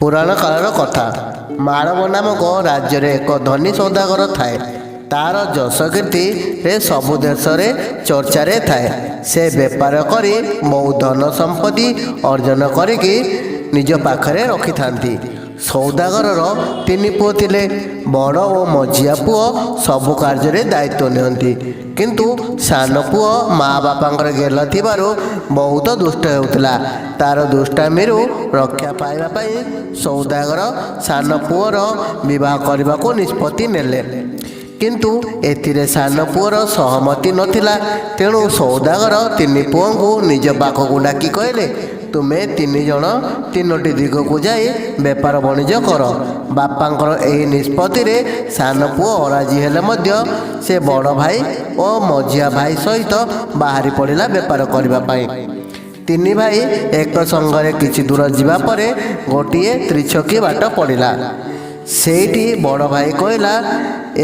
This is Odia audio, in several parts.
ପୁରାଣ କାଳର କଥା। ମାଳବ ନାମକ ରାଜ୍ୟରେ ଏକ ଧନୀ ସୌଦାଗର ଥାଏ। ତାର ଯଶ କୀର୍ତ୍ତିରେ ସବୁ ଦେଶରେ ଚର୍ଚ୍ଚାରେ ଥାଏ। ସେ ବେପାର କରି ବହୁ ଧନ ସମ୍ପତ୍ତି ଅର୍ଜନ କରିକି ନିଜ ପାଖରେ ରଖିଥାନ୍ତି। ସୌଦାଗରର ତିନି ପୁଅ ଥିଲେ। ବଡ଼ ଓ ମଝିଆ ପୁଅ ସବୁ କାର୍ଯ୍ୟରେ ଦାୟିତ୍ୱ ନିଅନ୍ତି, କିନ୍ତୁ ସାନ ପୁଅ ମା ବାପାଙ୍କର ଗେହ୍ଲା ଥିବାରୁ ବହୁତ ଦୁଷ୍ଟ ହେଉଥିଲା। ତାର ଦୁଷ୍ଟାମିରୁ ରକ୍ଷା ପାଇବା ପାଇଁ ସୌଦାଗର ସାନ ପୁଅର ବିବାହ କରିବାକୁ ନିଷ୍ପତ୍ତି ନେଲେ। କିନ୍ତୁ ଏଥିରେ ସାନ ପୁଅର ସହମତି ନଥିଲା। ତେଣୁ ସୌଦାଗର ତିନି ପୁଅଙ୍କୁ ନିଜ ପାଖକୁ ଡାକି କହିଲେ, ତୁମେ ତିନି ଜଣ ତିନୋଟି ଦିଗକୁ ଯାଇ ବେପାର ବଣିଜ କର। ବାପାଙ୍କର ଏହି ନିଷ୍ପତ୍ତିରେ ସାନ ପୁଅ ଅରାଜି ହେଲେ ମଧ୍ୟ ସେ ବଡ଼ ଭାଇ ଓ ମଝିଆ ଭାଇ ସହିତ ବାହାରି ପଡ଼ିଲା ବେପାର କରିବା ପାଇଁ। ତିନି ଭାଇ ଏକ ସଙ୍ଗରେ କିଛି ଦୂର ଯିବା ପରେ ଗୋଟିଏ ତ୍ରିଛକି ବାଟ ପଡ଼ିଲା। ସେଇଠି ବଡ଼ ଭାଇ କହିଲା,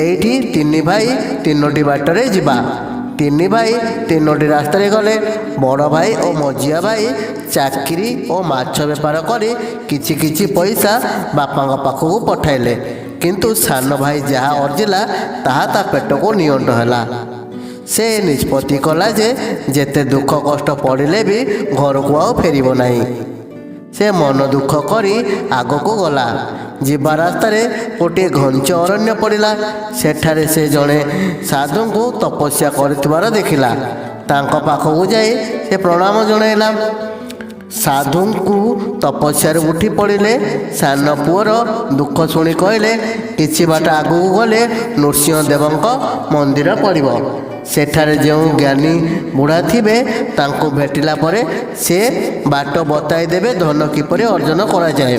ଏଇଠି ତିନି ଭାଇ ତିନୋଟି ବାଟରେ ଯିବା। ତିନି ଭାଇ ତିନୋଟି ରାସ୍ତାରେ ଗଲେ। ବଡ଼ ଭାଇ ଓ ମଝିଆ ଭାଇ ଚାକିରି ଓ ମାଛ ବେପାର କରି କିଛି କିଛି ପଇସା ବାପାଙ୍କ ପାଖକୁ ପଠାଇଲେ, କିନ୍ତୁ ସାନ ଭାଇ ଯାହା ଅର୍ଜିଲା ତାହା ତା ପେଟକୁ ନିଅଣ୍ଟ ହେଲା। ସେ ନିଷ୍ପତ୍ତି କଲା ଯେ ଯେତେ ଦୁଃଖ କଷ୍ଟ ପଡ଼ିଲେ ବି ଘରକୁ ଆଉ ଫେରିବ ନାହିଁ। ସେ ମନ ଦୁଃଖ କରି ଆଗକୁ ଗଲା। ଯିବା ରାସ୍ତାରେ ଗୋଟିଏ ଘଞ୍ଚ ଅରଣ୍ୟ ପଡ଼ିଲା। ସେଠାରେ ସେ ଜଣେ ସାଧୁଙ୍କୁ ତପସ୍ୟା କରୁଥିବାର ଦେଖିଲା। ତାଙ୍କ ପାଖକୁ ଯାଇ ସେ ପ୍ରଣାମ ଜଣାଇଲା। ସାଧୁଙ୍କୁ ତପସ୍ୟାରୁ ଉଠି ପଡ଼ିଲେ। ସାନ ପୁଅର ଦୁଃଖ ଶୁଣି କହିଲେ, କିଛି ବାଟ ଆଗକୁ ଗଲେ ନୃସିଂହ ଦେବଙ୍କ ମନ୍ଦିର ପଡ଼ିବ। ସେଠାରେ ଯେଉଁ ଜ୍ଞାନୀ ବୁଢ଼ା ଥିବେ, ତାଙ୍କୁ ଭେଟିଲା ପରେ ସେ ବାଟ ବତାଇ ଦେବେ ଧନ କିପରି ଅର୍ଜନ କରାଯାଏ।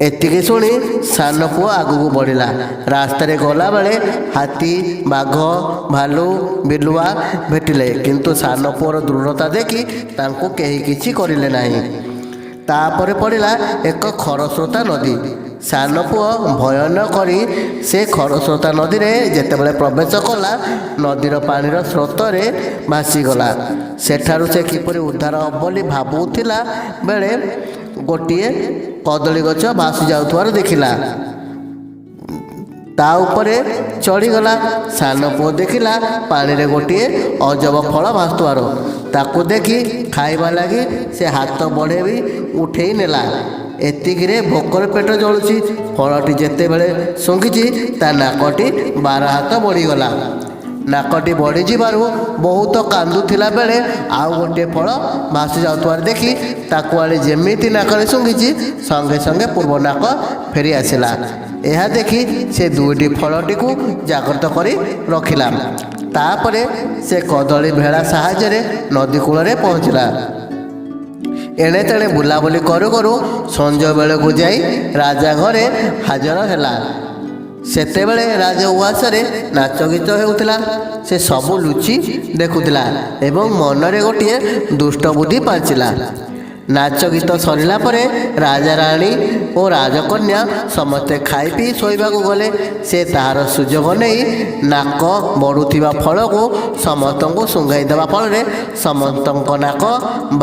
ଏତିକି ଶୁଣି ସାନ ପୁଅ ଆଗକୁ ବଢ଼ିଲା। ରାସ୍ତାରେ ଗଲାବେଳେ ହାତୀ, ବାଘ, ଭାଲୁ, ବିଲୁଆ ଭେଟିଲେ, କିନ୍ତୁ ସାନ ପୁଅର ଦୃଢ଼ତା ଦେଖି ତାଙ୍କୁ କେହି କିଛି କରିଲେ ନାହିଁ। ତାପରେ ପଡ଼ିଲା ଏକ ଖରସ୍ରୋତା ନଦୀ। ସାନ ପୁଅ ଭୟ ନ କରି ସେ ଖରସ୍ରୋତା ନଦୀରେ ଯେତେବେଳେ ପ୍ରବେଶ କଲା, ନଦୀର ପାଣିର ସ୍ରୋତରେ ଭାସିଗଲା। ସେଠାରୁ ସେ କିପରି ଉଦ୍ଧାର ହେବ ବୋଲି ଭାବୁଥିଲା ବେଳେ ଗୋଟିଏ କଦଳୀ ଗଛ ଭାସି ଯାଉଥିବାର ଦେଖିଲା। ତା ଉପରେ ଚଢ଼ିଗଲା। ସାନ ପୁଅ ଦେଖିଲା ପାଣିରେ ଗୋଟିଏ ଅଜବ ଫଳ ଭାସୁଥିବାର। ତାକୁ ଦେଖି ଖାଇବା ଲାଗି ସେ ହାତ ବଢ଼େଇ ଉଠେଇ ନେଲା। ଏତିକିରେ ଭୋକରେ ପେଟ ଜଳୁଛି। ଫଳଟି ଯେତେବେଳେ ଶୁଙ୍ଘିଛି, ତା ନାକଟି 12 ହାତ ବଢ଼ିଗଲା। ନାକଟି ବଢ଼ିଯିବାରୁ ବହୁତ କାନ୍ଦୁଥିଲା ବେଳେ ଆଉ ଗୋଟିଏ ଫଳ ଭାସି ଯାଉଥିବାର ଦେଖି ତାକୁ ଆଣି ଯେମିତି ନାକରେ ଶୁଙ୍ଘିଛି, ସଙ୍ଗେ ସଙ୍ଗେ ପୂର୍ବ ନାକ ଫେରି ଆସିଲା। ଏହା ଦେଖି ସେ ଦୁଇଟି ଫଳଟିକୁ ଜାଗ୍ରତ କରି ରଖିଲା। ତାପରେ ସେ କଦଳୀ ଭେଳା ସାହାଯ୍ୟରେ ନଦୀ କୂଳରେ ପହଞ୍ଚିଲା। ଏଣେ ତେଣେ ବୁଲାବୁଲି କରୁ କରୁ ସଞ୍ଜ ବେଳକୁ ଯାଇ ରାଜା ଘରେ ହାଜର ହେଲା। ସେତେବେଳେ ରାଜ ଉଆସରେ ନାଚ ଗୀତ ହେଉଥିଲା। ସେ ସବୁ ଲୁଚି ଦେଖୁଥିଲା ଏବଂ ମନରେ ଗୋଟିଏ ଦୁଷ୍ଟ ବୁଦ୍ଧି ପାଞ୍ଚିଲା। ନାଚ ଗୀତ ସରିଲା ପରେ ରାଜା, ରାଣୀ ଓ ରାଜକନ୍ୟା ସମସ୍ତେ ଖାଇ ପିଇ ଶୋଇବାକୁ ଗଲେ। ସେ ତାହାର ସୁଯୋଗ ନେଇ ନାକ ବଢ଼ୁଥିବା ଫଳକୁ ସମସ୍ତଙ୍କୁ ଶୁଙ୍ଘାଇ ଦେବା ଫଳରେ ସମସ୍ତଙ୍କ ନାକ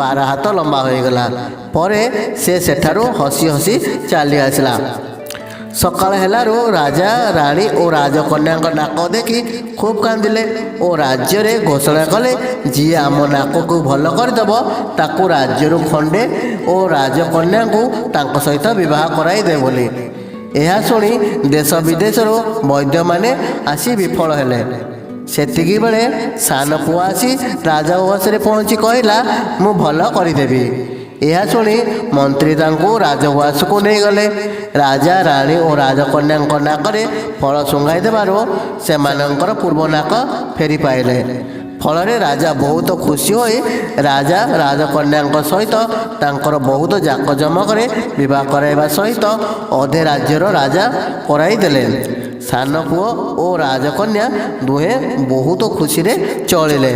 12 ହାତ ଲମ୍ବା ହୋଇଗଲା। ପରେ ସେ ସେଠାରୁ ହସି ହସି ଚାଲି ଆସିଲା। ସକାଳ ହେଲାରୁ ରାଜା, ରାଣୀ ଓ ରାଜକନ୍ୟାଙ୍କ ନାକ ଦେଖି ଖୁବ୍ କାନ୍ଦିଲେ ଓ ରାଜ୍ୟରେ ଘୋଷଣା କଲେ, ଯିଏ ଆମ ନାକକୁ ଭଲ କରିଦେବ ତାକୁ ରାଜ୍ୟରୁ ଖଣ୍ଡେ ଓ ରାଜକନ୍ୟାଙ୍କୁ ତାଙ୍କ ସହିତ ବିବାହ କରାଇଦେବେ ବୋଲି। ଏହା ଶୁଣି ଦେଶ ବିଦେଶରୁ ବୈଦ୍ୟମାନେ ଆସି ବିଫଳ ହେଲେ। ସେତିକି ବେଳେ ସାନ ପୁଅ ଆସି ରାଜା ଉଆସରେ ପହଞ୍ଚି କହିଲା, ମୁଁ ଭଲ କରିଦେବି। ଏହା ଶୁଣି ମନ୍ତ୍ରୀ ତାଙ୍କୁ ରାଜଉଆସକୁ ନେଇଗଲେ। ରାଜା, ରାଣୀ ଓ ରାଜକନ୍ୟାଙ୍କ ନାକରେ ଫଳ ଶୁଙ୍ଘାଇ ଦେବାରୁ ସେମାନଙ୍କର ପୂର୍ବ ନାକ ଫେରି ପାଇଲେ। ଫଳରେ ରାଜା ବହୁତ ଖୁସି ହୋଇ ରାଜା ରାଜକନ୍ୟାଙ୍କ ସହିତ ତାଙ୍କର ବହୁତ ଜାକଜମକରେ ବିବାହ କରାଇବା ସହିତ ଅଧେ ରାଜ୍ୟର ରାଜା କରାଇଦେଲେ। ସାନ ପୁଅ ଓ ରାଜକନ୍ୟା ଦୁହେଁ ବହୁତ ଖୁସିରେ ଚଳିଲେ।